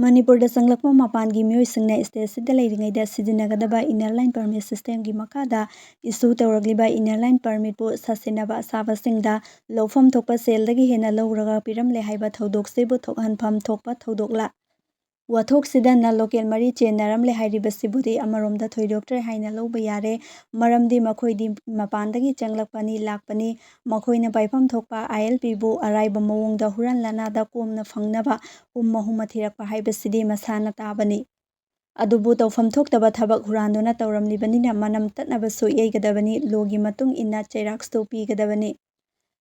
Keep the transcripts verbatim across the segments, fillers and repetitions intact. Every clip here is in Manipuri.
ꯃꯅꯤꯄꯨꯔꯗ ꯆꯪꯂꯛꯄ ꯃꯄꯥꯟꯒꯤ ꯃꯤꯑꯣꯏꯁꯤꯡꯅ ꯁ꯭ꯇꯦꯠꯁꯤꯗ ꯂꯩꯔꯤꯉꯩꯗ ꯁꯤꯖꯤꯟꯅꯒꯗꯕ Inner Line Permit Systemꯒꯤ ꯃꯈꯥꯗ issue ꯇꯧꯔꯛꯂꯤꯕ Inner Line Permitꯄꯨ ꯁꯥꯁꯤꯟꯅꯕ ꯑꯁꯥꯕꯁꯤꯡꯗ ꯂꯧꯐꯝ ꯊꯣꯛꯄ ꯁꯦꯜꯗꯒꯤ ꯍꯦꯟꯅ ꯂꯧꯔꯒ ꯄꯤꯔꯝꯂꯦ ꯍꯥꯏꯕ ꯊꯧꯗꯣꯛꯁꯤꯕꯨ ꯊꯣꯛꯍꯟꯐꯝ ꯊꯣꯛꯄ ꯊꯧꯗꯣꯛꯂ? ꯋꯥꯊꯣꯛꯁꯤꯗ non-local ꯃꯔꯤ ꯆꯦꯟꯅꯔꯝꯂꯦ ꯍꯥꯏꯔꯤꯕꯁꯤꯕꯨꯗꯤ ꯑꯃꯔꯣꯝꯗ ꯊꯣꯏꯗꯣꯛꯇ꯭ꯔꯦ ꯍꯥꯏꯅ ꯂꯧꯕ ꯌꯥꯔꯦ꯫ ꯃꯔꯝꯗꯤ ꯃꯈꯣꯏꯗꯤ ꯃꯄꯥꯟꯗꯒꯤ ꯆꯪꯂꯛꯄꯅꯤ, ꯂꯥꯛꯄꯅꯤ꯫ ꯃꯈꯣꯏꯅ ꯄꯥꯏꯐꯝ ꯊꯣꯛꯄ ILPꯕꯨ ꯑꯔꯥꯏꯕ ꯃꯑꯣꯡꯗ ꯍꯨꯔꯥꯟ ꯂꯥꯟꯅꯥꯗ ꯀꯣꯝꯅ ꯐꯪꯅꯕ ꯍꯨꯝꯃ ꯍꯨꯝꯃ ꯊꯤꯔꯛꯄ ꯍꯥꯏꯕꯁꯤꯗꯤ ꯃꯁꯥꯅ ꯇꯥꯕꯅꯤ꯫ ꯑꯗꯨꯕꯨ ꯇꯧꯐꯝ ꯊꯣꯛꯇꯕ ꯊꯕꯛ ꯍꯨꯔꯥꯟꯗꯨꯅ ꯇꯧꯔꯝꯂꯤꯕꯅꯤꯅ ꯃꯅꯝ ꯇꯠꯅꯕꯁꯨ ꯌꯩꯒꯗꯕꯅꯤ, lawꯒꯤ ꯃꯇꯨꯡ ꯏꯟꯅ ꯆꯩꯔꯥꯛꯁꯨ ꯄꯤꯒꯗꯕꯅꯤ꯫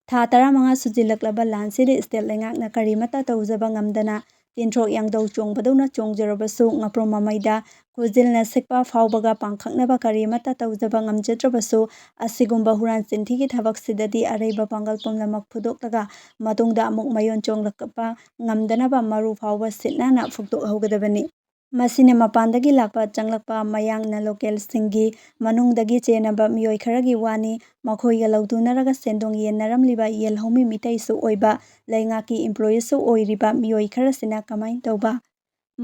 ꯊꯥ ꯇꯔꯥꯃꯉꯥ ꯁꯨꯖꯤꯜꯂꯛꯂꯕ ꯂꯥꯟꯁꯤꯗ state ꯂꯩꯉꯥꯛꯅ ꯀꯔꯤꯃꯠꯇ ꯇꯧꯖꯕ ꯉꯝꯗꯅ ꯇꯤꯟꯊ꯭ꯔꯣꯛ ꯌꯥꯡꯗꯧ ꯆꯣꯡꯕꯗꯧꯅ ꯆꯣꯡꯖꯔꯕꯁꯨ ꯉꯥꯄ꯭ꯔꯨꯝ ꯃꯃꯩꯗ ꯈꯨꯖꯤꯜꯅ ꯁꯤꯛꯄ ꯐꯥꯎꯕꯒ ꯄꯥꯡꯈꯛꯅꯕ ꯀꯔꯤꯃꯠꯇ ꯇꯧꯖꯕ ꯉꯝꯖꯗ꯭ꯔꯕꯁꯨ ꯑꯁꯤꯒꯨꯝꯕ ꯍꯨꯔꯥꯟ ꯆꯤꯟꯊꯤꯒꯤ ꯊꯕꯛꯁꯤꯗꯗꯤ ꯑꯔꯩꯕ ꯄꯥꯡꯒꯜ ꯄꯨꯝꯅꯃꯛ ꯐꯨꯗꯣꯛꯂꯒ ꯃꯇꯨꯡꯗ ꯑꯃꯨꯛ ꯃꯌꯣꯟ ꯆꯣꯡꯂꯛꯄ ꯉꯝꯗꯅꯕ ꯃꯔꯨ ꯐꯥꯎꯕ ꯁꯤꯠ ꯅꯥꯟꯅ ꯐꯨꯛꯇꯣꯛꯍꯧꯒꯗꯕꯅꯤ꯫ ꯃꯁꯤꯅ ꯃꯄꯥꯟꯗꯒꯤ ꯂꯥꯛꯄ ꯆꯪꯂꯛꯄ ꯃꯌꯥꯡ non-localꯁꯤꯡꯒꯤ ꯃꯅꯨꯡꯗꯒꯤ ꯆꯦꯟꯅꯕ ꯃꯤꯑꯣꯏ ꯈꯔꯒꯤ ꯋꯥꯅꯤ꯫ ꯃꯈꯣꯏꯒ ꯂꯧꯗꯨꯅꯔꯒ ꯁꯦꯟꯗꯣꯡ ꯌꯦꯟꯅꯔꯝꯂꯤꯕ ꯌꯦꯜꯍꯧꯃꯤ ꯃꯤꯇꯩꯁꯨ ꯑꯣꯏꯕ, ꯂꯩꯉꯥꯛꯀꯤ employeeꯁꯨ ꯑꯣꯏꯔꯤꯕ ꯃꯤꯑꯣꯏ ꯈꯔꯁꯤꯅ ꯀꯃꯥꯏꯅ ꯇꯧꯕ?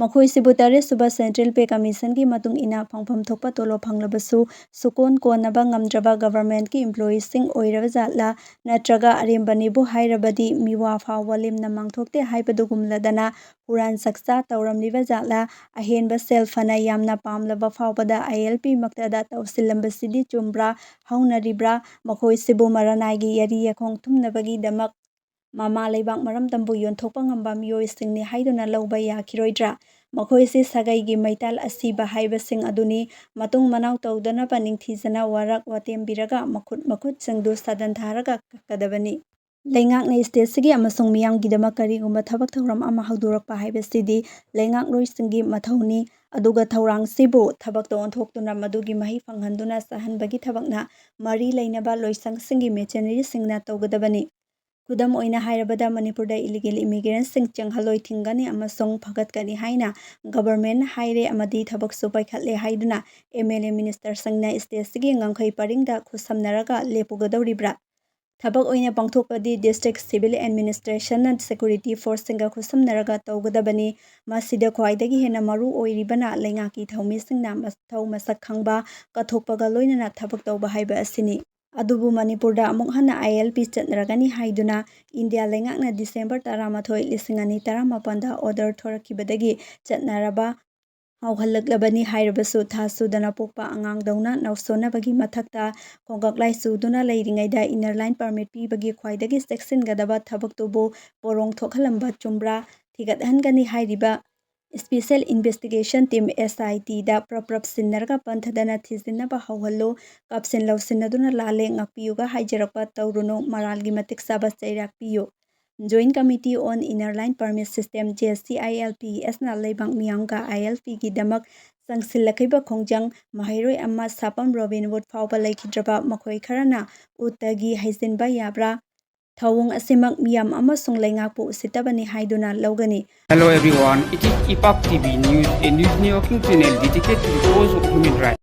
ꯃꯈꯣꯏꯁꯤꯕꯨ ꯇꯔꯦꯠꯁꯨꯕ Central Pay Commissionꯒꯤ ꯃꯇꯨꯡ ꯏꯟꯅ ꯐꯪꯐꯝ ꯊꯣꯛꯄ ꯇꯣꯂꯣꯞ ꯐꯪꯂꯕꯁꯨ ꯁꯨꯀꯣꯟ ꯀꯣꯟꯅꯕ ꯉꯝꯗ꯭ꯔꯕ governmentꯀꯤ employeeꯁꯤꯡ ꯑꯣꯏꯔꯕ ꯖꯥꯠꯂꯥ? ꯅꯠꯇ꯭ꯔꯒ ꯑꯔꯦꯝꯕꯅꯤꯕꯨ ꯍꯥꯏꯔꯕꯗꯤ ꯃꯤꯋꯥ ꯐꯥꯎꯕ ꯂꯦꯝꯅ ꯃꯥꯡꯊꯣꯛꯇꯦ ꯍꯥꯏꯕꯗꯨꯒꯨꯝꯂꯗꯅ ꯍꯨꯔꯥꯟ ꯆꯥꯛꯆꯥ ꯇꯧꯔꯝꯂꯤꯕ ꯖꯥꯠꯂꯥ? ꯑꯍꯦꯟꯕ ꯁꯦꯜ ꯐꯅ ꯌꯥꯝꯅ ꯄꯥꯝꯂꯕ ꯐꯥꯎꯕꯗ ILPꯃꯛꯇꯗ ꯇꯧꯁꯤꯜꯂꯝꯕꯁꯤꯗꯤ ꯆꯨꯝꯕ꯭ꯔꯥ? ꯍꯧꯅꯔꯤꯕ꯭ꯔꯥ? ꯃꯈꯣꯏꯁꯤꯕꯨ ꯃꯔꯅꯥꯏꯒꯤ ꯌꯥꯔꯤ ꯌꯥꯈꯣꯡ ꯊꯨꯝꯅꯕꯒꯤꯗꯃꯛ ꯃꯃꯥ ꯂꯩꯕꯥꯛ ꯃꯔꯝꯗꯝꯕꯨ ꯌꯣꯟꯊꯣꯛꯄ ꯉꯝꯕ ꯃꯤꯑꯣꯏꯁꯤꯡꯅꯤ ꯍꯥꯏꯗꯨꯅ ꯂꯧꯕ ꯌꯥꯈꯤꯔꯣꯏꯗ꯭ꯔꯥ? ꯃꯈꯣꯏꯁꯤ ꯁꯥꯒꯩꯒꯤ ꯃꯩꯇꯥꯜ ꯑꯁꯤꯕ ꯍꯥꯏꯕꯁꯤꯡ ꯑꯗꯨꯅꯤ꯫ ꯃꯇꯨꯡ ꯃꯅꯥꯎ ꯇꯧꯗꯅꯕ ꯅꯤꯡꯊꯤꯖꯅ ꯋꯥꯔꯛ ꯋꯥꯇꯦꯝꯕꯤꯔꯒ ꯃꯈꯨꯠ ꯃꯈꯨꯠꯁꯤꯡꯗꯨ ꯁꯥꯗꯟ ꯊꯥꯔꯒ ꯀꯛꯀꯗꯕꯅꯤ꯫ ꯂꯩꯉꯥꯛꯅ stateꯁꯤꯒꯤ ꯑꯃꯁꯨꯡ ꯃꯤꯌꯥꯝꯒꯤꯗꯃꯛ ꯀꯔꯤꯒꯨꯝꯕ ꯊꯕꯛ ꯊꯧꯔꯝ ꯑꯃ ꯍꯧꯗꯣꯔꯛꯄ ꯍꯥꯏꯕꯁꯤꯗꯤ ꯂꯩꯉꯥꯛꯂꯣꯏꯁꯤꯡꯒꯤ ꯃꯊꯧꯅꯤ꯫ ꯑꯗꯨꯒ ꯊꯧꯔꯥꯡꯁꯤꯕꯨ ꯊꯕꯛꯇ ꯑꯣꯟꯊꯣꯛꯇꯨꯅ ꯃꯗꯨꯒꯤ ꯃꯍꯩ ꯐꯪꯍꯟꯗꯨꯅ ꯆꯥꯍꯟꯕꯒꯤ ꯊꯕꯛꯅ ꯃꯔꯤ ꯂꯩꯅꯕ ꯂꯣꯏꯁꯪꯁꯤꯡꯒꯤ missionaryꯁꯤꯡꯅ ꯇꯧꯒꯗꯕꯅꯤ꯫ ꯈꯨꯗꯝ ꯑꯣꯏꯅ ꯍꯥꯏꯔꯕꯗ, ꯃꯅꯤꯄꯨꯔꯗ illegal immigrantꯁꯤꯡ ꯆꯪꯍꯜꯂꯣꯏ, ꯊꯤꯡꯒꯅꯤ ꯑꯃꯁꯨꯡ ꯐꯒꯠꯀꯅꯤ ꯍꯥꯏꯅ government ꯍꯥꯏꯔꯦ ꯑꯃꯗꯤ ꯊꯕꯛꯁꯨ ꯄꯥꯏꯈꯠꯂꯦ ꯍꯥꯏꯗꯨꯅ MLA ministerꯁꯤꯡꯅ stateꯁꯤꯒꯤ ꯉꯝꯈꯩ ꯄꯔꯤꯡꯗ ꯈꯨꯠꯁꯝꯅꯔꯒ ꯂꯦꯞꯄꯨꯒꯗꯧꯔꯤꯕ꯭ꯔꯥ? ꯊꯕꯛ ꯑꯣꯏꯅ ꯄꯥꯡꯊꯣꯛꯄꯗꯤ district civil administrationꯅ security forceꯁꯤꯡꯒ ꯈꯨꯠꯁꯝꯅꯔꯒ ꯇꯧꯒꯗꯕꯅꯤ꯫ ꯃꯁꯤꯗ ꯈ꯭ꯋꯥꯏꯗꯒꯤ ꯍꯦꯟꯅ ꯃꯔꯨ ꯑꯣꯏꯔꯤꯕꯅ ꯂꯩꯉꯥꯛꯀꯤ ꯊꯧꯃꯤꯁꯤꯡꯅ ꯃꯊꯧ ꯃꯁꯛ ꯈꯪꯕ, ꯀꯠꯊꯣꯛꯄꯒ ꯂꯣꯏꯅꯅ ꯊꯕꯛ ꯇꯧꯕ ꯍꯥꯏꯕ ꯑꯁꯤꯅꯤ꯫ ꯑꯗꯨꯕꯨ ꯃꯅꯤꯄꯨꯔꯗ ꯑꯃꯨꯛ ꯍꯟꯅ ILP ꯆꯠꯅꯔꯒꯅꯤ ꯍꯥꯏꯗꯨꯅ ꯏꯟꯗꯤꯌꯥ ꯂꯩꯉꯥꯛꯅ December ꯇꯔꯥꯃꯥꯊꯣꯏ, ꯂꯤꯁꯤꯡ ꯑꯅꯤ ꯇꯔꯥꯃꯥꯄꯟꯗ order ꯊꯣꯔꯛꯈꯤꯕꯗꯒꯤ ꯆꯠꯅꯔꯕ ꯍꯧꯍꯜꯂꯛꯂꯕꯅꯤ ꯍꯥꯏꯔꯕꯁꯨ, ꯊꯥ ꯁꯨꯗꯅ ꯄꯣꯛꯄ ꯑꯉꯥꯡꯗꯧꯅ ꯅꯧꯁꯣꯟꯅꯕꯒꯤ ꯃꯊꯛꯇ ꯈꯣꯡꯒꯛ ꯂꯥꯏ ꯆꯨꯗꯨꯅ ꯂꯩꯔꯤꯉꯩꯗ inner line permit ꯄꯤꯕꯒꯤ ꯈ꯭ꯋꯥꯏꯗꯒꯤ ꯆꯦꯛꯁꯤꯟꯒꯗꯕ ꯊꯕꯛꯇꯨꯕꯨ ꯄꯣꯔꯣꯡ ꯊꯣꯛꯍꯜꯂꯝꯕ ꯆꯨꯝꯕ꯭ꯔꯥ ꯊꯤꯒꯠꯍꯟꯒꯅꯤ ꯍꯥꯏꯔꯤꯕ Special Investigation Team, SITꯗ ꯄ꯭ꯔꯞ ꯄ꯭ꯔꯞ ꯁꯤꯟꯅꯔꯒ ꯄꯟꯊꯗꯅ ꯊꯤꯖꯤꯟꯅꯕ ꯍꯧꯍꯜꯂꯨ꯫ ꯀꯥꯞꯁꯤꯟ ꯂꯧꯁꯤꯟꯅꯗꯨꯅ ꯂꯥꯜꯂꯦ ꯉꯥꯛꯄꯤꯌꯨꯒ ꯍꯥꯏꯖꯔꯛꯄ ꯇꯧꯔꯨꯅꯨ, ꯃꯔꯥꯜꯒꯤ ꯃꯇꯤꯛ ꯆꯥꯕ ꯆꯩꯔꯥꯛ ꯄꯤꯌꯨ꯫ Joint Committee on Inner Line Permit System, JCILPSꯅ ꯂꯩꯕꯥꯛ ꯃꯤꯌꯥꯝꯒ ILPꯒꯤꯗꯃꯛ ꯆꯪꯁꯤꯜꯂꯛꯈꯤꯕ ꯈꯣꯡꯖꯪ ꯃꯍꯩꯔꯣꯏ ꯑꯃ ꯁꯥꯄꯝ ꯔꯣꯕꯤꯟ ꯋꯨꯗ ꯐꯥꯎꯕ ꯂꯩꯈꯤꯗ꯭ꯔꯕ ꯃꯈꯣꯏ ꯈꯔꯅ ꯎꯇꯒꯤ ꯍꯩꯖꯤꯟꯕ ꯌꯥꯕ꯭ꯔꯥ? ꯊꯧꯑꯣꯡ ꯑꯁꯤꯃꯛ ꯃꯤꯌꯥꯝ ꯑꯃꯁꯨꯡ ꯂꯩꯉꯥꯛꯄꯨ ꯎꯁꯤꯠꯇꯕꯅꯤ ꯍꯥꯏꯗꯨꯅ ꯂꯧꯒꯅꯤ꯫ Hello everyone, it is Ipak TV News, a news networking channel dedicated to the cause of human rights.